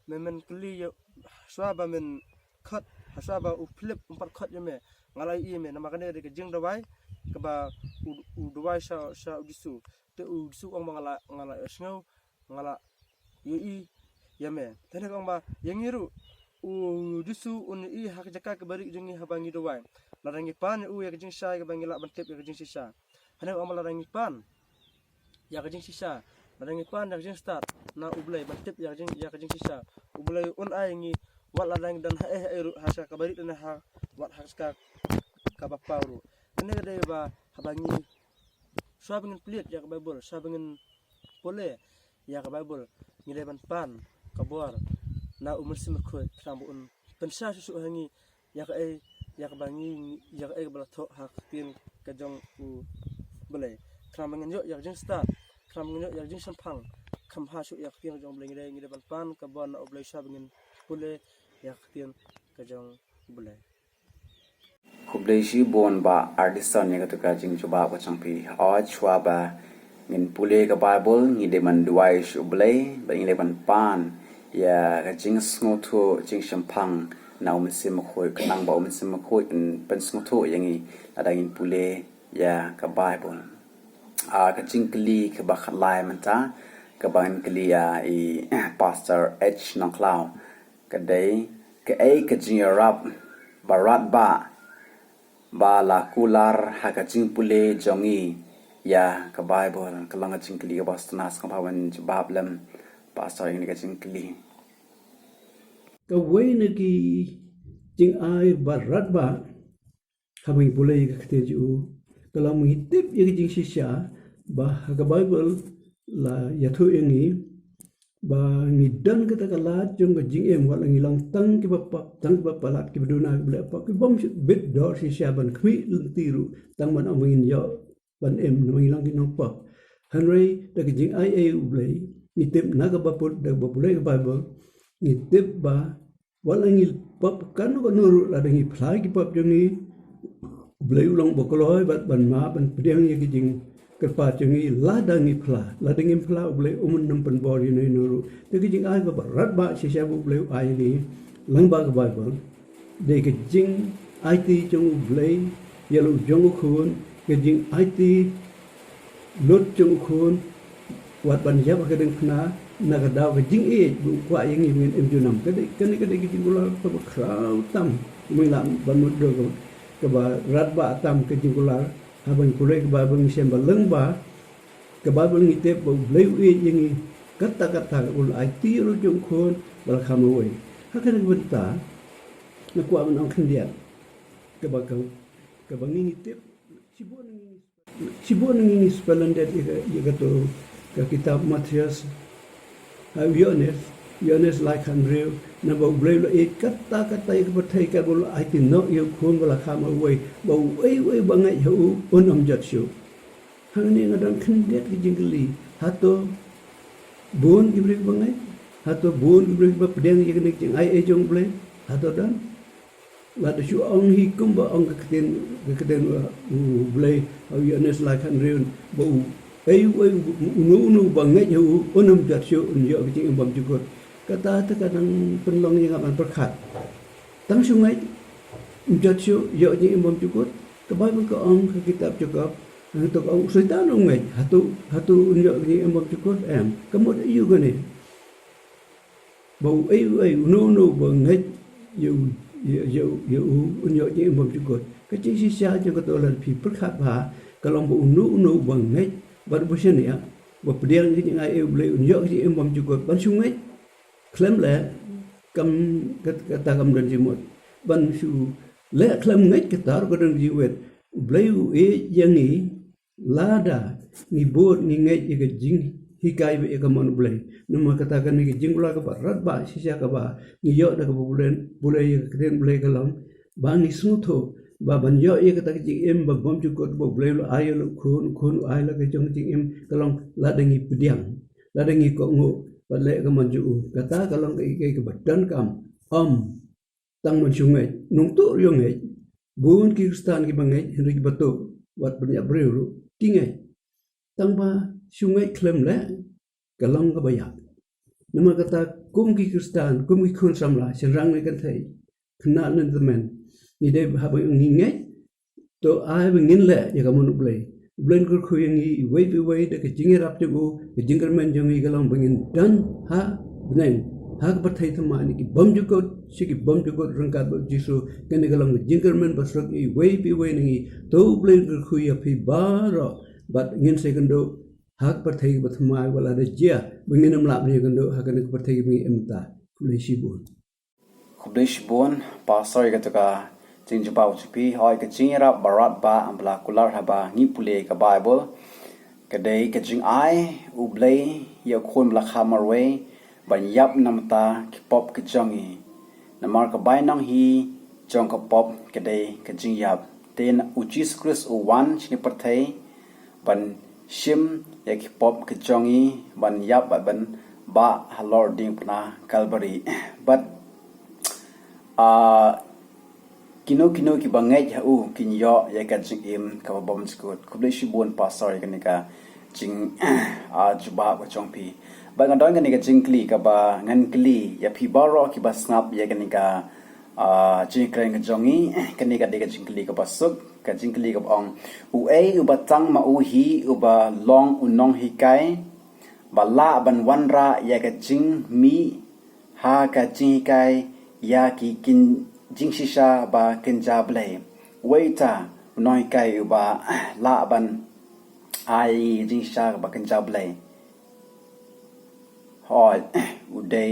men, men kylli ïa, shuwa ba men khot, ha shuwa ba u Philip um pat khot ïa me, nga la ïohi ïa me. Namar kane ka dei ka jingduwai kaba u, u duwai sha, sha u Jisu. Te u Jisu u ong ba nga la, nga la ïohsngew, nga la ïohi ïa me. Te hangne ka ong ba ïa ngi ruh, u Jisu un ïohi ha ka jaka kaba rieh jong ngi haba ngi duwai. Lada ngi pan ïa u ïa ka jingshai kaba ngi lah ban tip ïa ka jingshisha. Hangne ka ong ba lada ngi pan ïa ka jingshisha, lada ngi pan ïa ka jingstad na U Blei ban tip ïa ka jing, ïa ka jingshisha, U Blei un ai ïa ngi wat lada ngi don haei haei ruh, ha ka jaka kaba rieh lane ha, wat ha ka jaka kaba paw ruh. Kane ka dei ba haba ngi, shuwa ba ngin pule ïa ka Baibl, shuwa ba ngin pule ïa ka Baibl, ngi dei ban pan ka bor na U Mynsiem Bakhuid khnang ba un pynshai shuh shuh ha ngi ïa kaei, ïa kaba ngi, ïa kaei kaba la thoh ha ka ktien ka jong U Blei, khnang ba ngin ïoh ïa ka jingstad, khnang ba ngin ïoh ïa ka jingshemphang kham bha shuh ïa ka ktien ka jong U Blei. Ngi dei, ngi dei ban pan ka bor na U Blei shuwa ba ngin pule ïa ka ktien ka jong U Blei. Khublei shibun Bah Ardison ïa kata ka jingjubab ka jong phi. Hooid, shuwa ba ngin pule ka Baibl, ngi dei ban duwai sha U Blei, bad ngi dei ban pan ïa ka jingsngewthuh, jingshemphang na U Mynsiem Bakhuid, khnang ba U Mynsiem Bakhuid un pynsngewthuh ïa ngi lada ngin pule ïa ka Baibl. Ah, ka jingkylli kaba khatlai mynta, kaba ngin kylli ïa i Pastor H Nongkhlaw, ka dei, kaei ka jingïarap ba radbah ba la kular ha ka jingpule jong ngi Ïa ka Baibl, ka long ka jingkylli kaba sngewbha ban jubab lem, Pastor, ïa kane ka jingkylli. Kawei na ki jingai ba radbah haba ngi pule ïa ka ktien jong u, ka long ba ngi tip ïa ka jingshisha ba ha ka Baibl la ïathuh ïa ngi ba ngi don kata ka lad jong ka jingim, wat la ngi long tang kiba pop, tang kiba palat, kiba duna, kiba leh pop, kiba bym bit dor shisha ban khmih lynti ruh, tang ban ong ba ngin ïoh ban im, namar ngi long ki nongpop. Hynrei da ka jingai ei U Blei, ngi tip na kaba pule, da kaba pule ka Baibl, ngi tip ba wat la ngi pop kano kano ruh, lada ngi phla ki pop jong ngi, U Blei u long ba kloi bad ban map, ban pdiang ïa ki jingkyrpad jong ngi. Lada ngi phla, lada ngim phla, U Blei um nym pynbor ïano ïano ruh. Te ka jingai ba radbah shisha ba U Blei u ai ïa ngi lyngba ka Baibl, dei ka jingaiti jong U Blei ïa la u jong u khun, ka jingaiti lut jong u khun, wat ban ïap ha ka diengphna, na ka daw ka jingïeit ba u kwah ïa ngi ba ngin im junom. Ka dei, kane ka dei ka jingkular kaba khraw tam, mynta ban mutdur kaba, kaba radbah tam ka jingkular, haba ngi pule ka Baibl ngi shem ba lyngba ka Baibl ngi tip ba U Blei u ïeit ïa ngi katta katta, u la aiti ruh jong u khun ba la kham marwei. Ha kane ka bynta nga kwah ban ong khyndiat, kaba ka, kaba ngi ngi tip, shibun ngi ngi Shibun ngi ngi spelling det ïa ka, ïa kato ka kitab Mathaios, ha, Ïoannis, Ïoannis lai khathynriew, naba U Blei u la ïeit katta katta ïa ka pyrthei, katba u la aiti noh ïa u khun ba la kham marwei, ba uei uei ba ngeit ha u un ym jot shuh. Hangne nga don khyndiat ka jingkylli, hato bun ki briew ba ngeit? Hato bun ki briew ba pdiang ïa kane ka jingai ei jong U Blei? Hato don? Lada shu ong hi kumba ong ka ktien, ka ktien, uh, U Blei, uh, Ïoannis lai khathynriew, ba uei uei, uno uno ba ngeit ha u un ym jot shuh, un ïoh ka jingim bymjukut. Kata te ka dang pynlong ïa nga ban pyrkhat. Tang shu ngeit, ym jot shuh ïoh ka jingim bymjukut. Ka Baibl ka ong, ka kitab Jakob, hangto ka ong u Soitan u ngeit, hato, hato un ïoh ka jingim bymjukut? Em, ka mut aïu kane? Ba uei uei, uno uno ba ngeit ïa u, ïa, ïa, ïa u, un ïoh jingim bymjukut. Ka jingshisha jong kato, lada phi pyrkhat bha, ka long ba uno uno ba ngeit bad ba shaniah, ba pdiang ïa ka jingai ei U Blei, un ïoh jingim bymjukut. Ban shu ngeit khlem leh, kam, kat-, kata kam don jingmut. Ban shu leh khlem ngeit, kata ruh ka don jingwit. U Blei u ïeit ïa ngi, lada ngi bud ngi ngeit ïa ka jinghikai bad ïa ka mon U Blei. Namar kata kane ka jingkular kaba radbah shisha kaba ngi ïoh da kaba pule, pule ïa ka ktien U Blei ka long ba ngi sngewthuh ba ban ïoh ïa kata ka jingim ba bymjukut ba U Blei u la ai ïa la u khun, u khun u ai la ka jong ka jingim, ka long lada ngi pdiang, lada ngi kohnguh bad leh ka mon jong u. Kata ka long ka, ka, kaba donkam. Ym tang ban shu ngeit. Nongtuh ruh ngeit. Bun ki Khristan kiba ngeit, hynrei kiba tuh, wat ban ïap briew ruh ki ngeit. Tang ba shu ngeit khlem leh, ka long kaba ïap. Namar kata, kum ki Khristan, kum ki khun samla, shynrang ne kynthei, khynnah ne tymmen, ngi dei, haba ngi ngeit, to ai ba ngin leh ïa ka mon U Blei. U Blei un kyrkhu ïa ngi iwei pa iwei da ka jingïarap jong u. Ka jingkyrmen jong ngi ka long ba ngin don ha bneng, ha ka pyrthei thymmai, na ki bymjukut sha ki bymjukut ryngkat bad U Jisu. Kane ka long ka jingkyrmen ba suk ïa iwei pa iwei na ngi. To U Blei un kyrkhu ïa phi baroh, bad ngin sa ïakynduh ha ka pyrthei kaba thymmai, wat la da jia ba ngin ym lah ban ïakynduh ha kane ka pyrthei kaba ngi im mynta. Khublei shibun. Khublei shibun, Pastor, ïa kata ka jingjubab jong phi. Hooid, ka jingïarap ba radbah ba la kular haba ngi pule ka Baibl, ka dei ka jingai U Blei ïa u khun ba la kha marwei ban ïap na ka bynta ki pop ki jong ngi. Namar ka bainong hi jong ka pop ka dei ka jingïap. Te na U Jisu Khrist u wan sha kane ka pyrthei ban shim ïa ki pop ki jong ngi, ban ïap bad ban bah halor diengphna Kalbari. Bad, ah, kino kino kiba ngeit ha u kin ïoh ïa ka jingim kaba bymjukut. Khublei shibun, Pastor, ïa kane ka jing, ah, jubab ka jong phi. Bad nga don kane ka jingkylli kaba ngan kylli ïa phi baroh kiba sngap ïa kane ka, ah, jingkren ka jong ngi. Kane ka dei ka jingkylli kaba suk, ka jingkylli kaba ong: Uei uba tang ma u hi uba long u nonghikai ba lah ban wanrah ïa ka jingmih ha ka jinghikai ïa ki kin-, jingshisha ba kynja Blei? Uei uta u nonghikai uba lah ban ai jingshisha kaba kynja Blei. Hooid, u dei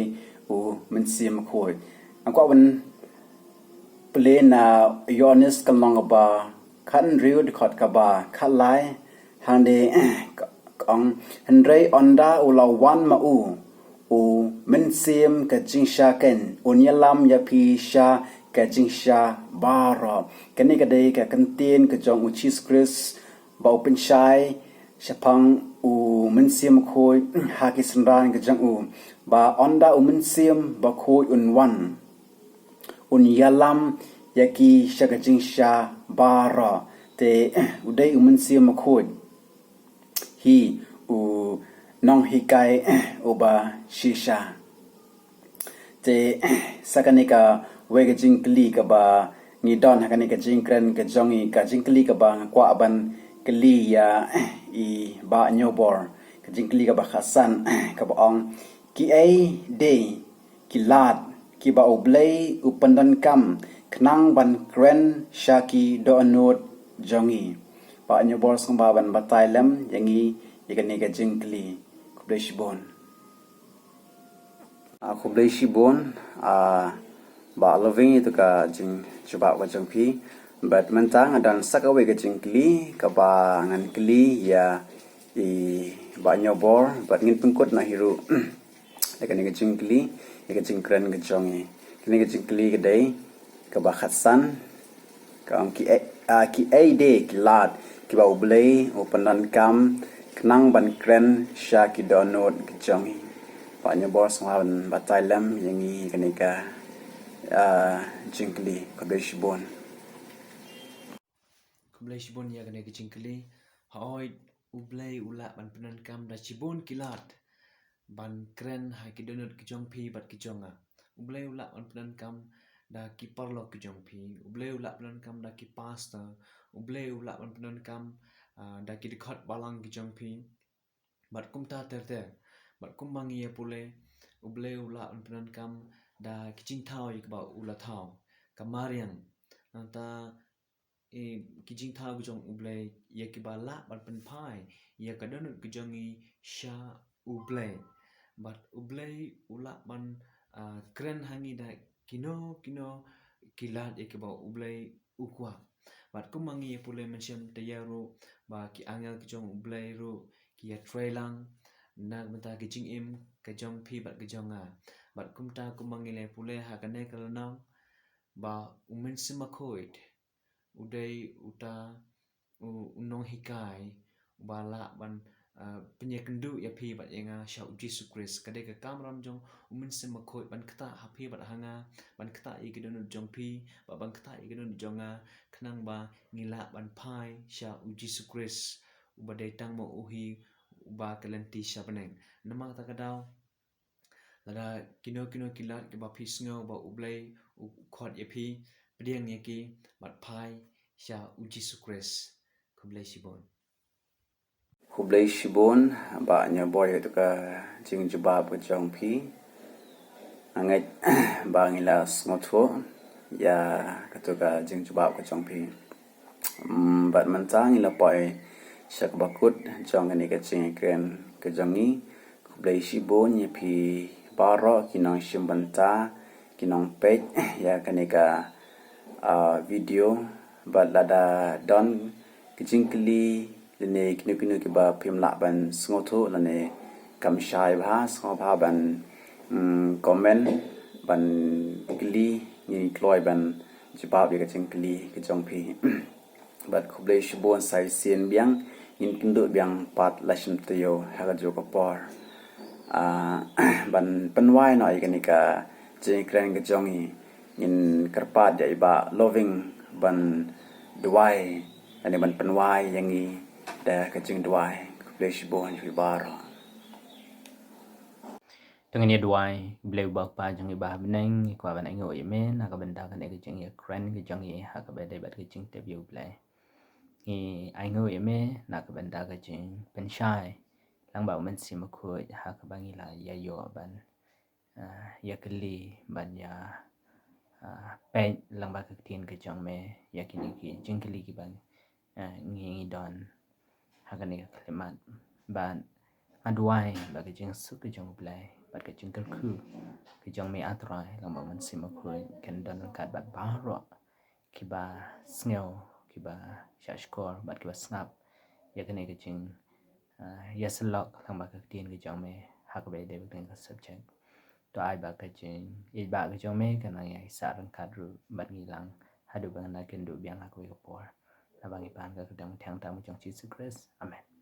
u Mynsiem Bakhuid. Nga kwah ban pule na Ïoannis ka lynnong kaba khathynriew dkhot kaba khatlai, hangne ka ong, hynrei ynda u la wan ma u, u Mynsiem ka jingshisha keiñ, un ïalam ïa phi sha ka jingshisha baroh. Kane ka dei ka kyntien ka jong u Jisu Khrist ba u pynshai shaphang u Mynsiem Bakhuid ha ki synran ka jong u, ba ynda u Mynsiem Bakhuid un wan, un ïalam ïa ki sha ka jingshisha baroh. Te u dei u Mynsiem Bakhuid hi u nonghikai uba shisha. Te sa kane kawei ka jingkylli kaba ngi don ha kane ka jingkren ka jong ngi, ka jingkylli kaba nga kwah ban kylli ïa i Bah Ñiewbor. Ka jingkylli kaba khatsan kaba ong, kiei de ki lad kiba U Blei u pyndonkam khnang ban kren sha ki dohnud jong ngi? Bah Ñiewbor, sngewbha ban batai lem ïa ngi ïa kane ka jingkylli. Khublei shibun. Ah, khublei shibun, ah, Bah Loving, ïa tu ka jingjubab ka jong phi. Bad mynta nga don sa kawei ka jingkylli kaba ngan kylli ïa i Bah Ñiewbor, bad ngin pynkut noh hi ruh ïa kane ka jingkylli ïa ka jingkren ka jong ngi. Kane ka jingkylli ka dei kaba khatsan, ka ong, kiei, ah, kiei de ki lad kiba U Blei u pyndonkam khnang ban kren sha ki dohnud ki jong ngi? Bah Ñiewbor, sngewbha ban batai lem ïa ngi kane ka, ah, jingkylli. Khublei shibun. Khublei shibun ïa kane ka jingkylli. Hooid, U Blei u lah ban pyndonkam da shibun ki lad ban kren ha ki dohnud ki jong phi bad ki jong nga. U Blei u lah ban pyndonkam da ki paralok ki jong phi. U Blei u lah pyndonkam da ki pastor. U Blei u lah ban pyndonkam, ah, da ki dkhot balang ki jong phi. Bad kumta ter ter. Bad kumba ngi ïa pule, U Blei u lah ban pyndonkam da ki jingthaw ïa kiba u la thaw. Ka mariang. Nangta, eh, ki jingthaw ki jong U Blei ïa kiba lah ban pynphai ïa ka dohnud ki jong ngi sha U Blei. Bad U Blei u lah ban, ah, kren ha ngi da kino kino ki lad ïa kiba U Blei u kwah. Bad kumba ngi ïa pule mynshem taïew ruh, ba ki angel ki jong U Blei ruh ki ïa trei lang na ka bynta ki jingim ka jong phi bad ka jong nga. Bad kumta kumba ngi la pule ha kane ka lynnong, ba U Mynsiem Bakhuid u dei uta u, u nonghikai uba lah ban, ah, pynïakynduh ïa phi bad ïa nga sha U Jisu Khrist. Ka dei ka kamram jong U Mynsiem Bakhuid ban ktah ha phi bad ha nga, ban ktah ïa ki dohnud jong phi bad ban ktah ïa ki dohnud jong nga, khnang ba ngi lah ban phai sha U Jisu Khrist, uba dei tang ma u hi uba ka lynti sha bneng. Namar kata ka daw, lada kino kino ki lad kiba phi sngew ba U Blei u khot ïa phi, pdiang ïa ki bad phai sha U Jisu Khrist. Khublei shibun. Khublei shibun, Bah Ñiewbor, ïa tu ka jingjubab ka jong phi. Nga ngeit ba ngi la sngewthuh ïa katu ka jingjubab ka jong phi. Mm, bad mynta ngi la poi sha kaba kut jong kane ka jingkren ka jong ngi. Khublei shibun ïa phi baroh ki nongshim bynta, ki nongpeit ïa kane ka, ah, video. Bad lada don ki jingkylli lane kino kino kiba phim lah ban sngewthuh lane kam shai bha, sngewbha ban, mm, comment, ban kylli, ngin kloi ban jubab ïa ka jingkylli ka jong phi. Bad khublei shibun, sa shisien biang ngin kynduh biang pat la shim taïew ha kajuh ka por. Ah, ban pynwai noh ïa kane ka jingkren ka jong ngi, ngin kyrpad ïa i Bah Loving ban duwai, lane ban pynwai ïa ngi da ka jingduwai. Khublei shibun ïa phi baroh. To ngin ïa duwai. Blei uba Kpa jong ngi ba ha bneng, ngi kwah ban ainguh ïa me na ka bynta kane ka jingïakren ka jong ngi ha kaba dei bad ka jingtip ïa U Blei. Ngi ainguh ïa me na ka bynta ka jingpynshai lang bad U Mynsiem Bakhuid ha kaba ngi la ïa ïoh ban, ah, ïa kylli ban ïa, ah, peit lang bad ka ktien ka jong me ïa kine ki jingkylli kiba, ah, ngi, ngi don. ha kane ka khyllipmat. Bad nga duwai ba ka jingsuk ka jong U Blei bad ka jingkyrkhu ka jong me, A Trai, lang ba Mynsiem Bakhuid, kan don ryngkat bad baroh kiba sngew, kiba shahshkor bad kiba sngap ïa kane ka jing, ah, ïasyllok lang ba ka ktien ka jong me ha kaba ïadei bad kane ka subject. To ai ba ka jingïeit ba ka jong me kan nang ïaisah ryngkat ruh bad ngi lang haduh ba ngi la kynduh biang ha kawei ka por. Naba ngi pan ha ka kyrteng bathiang tam ka jong Jisu Khrist. Amen.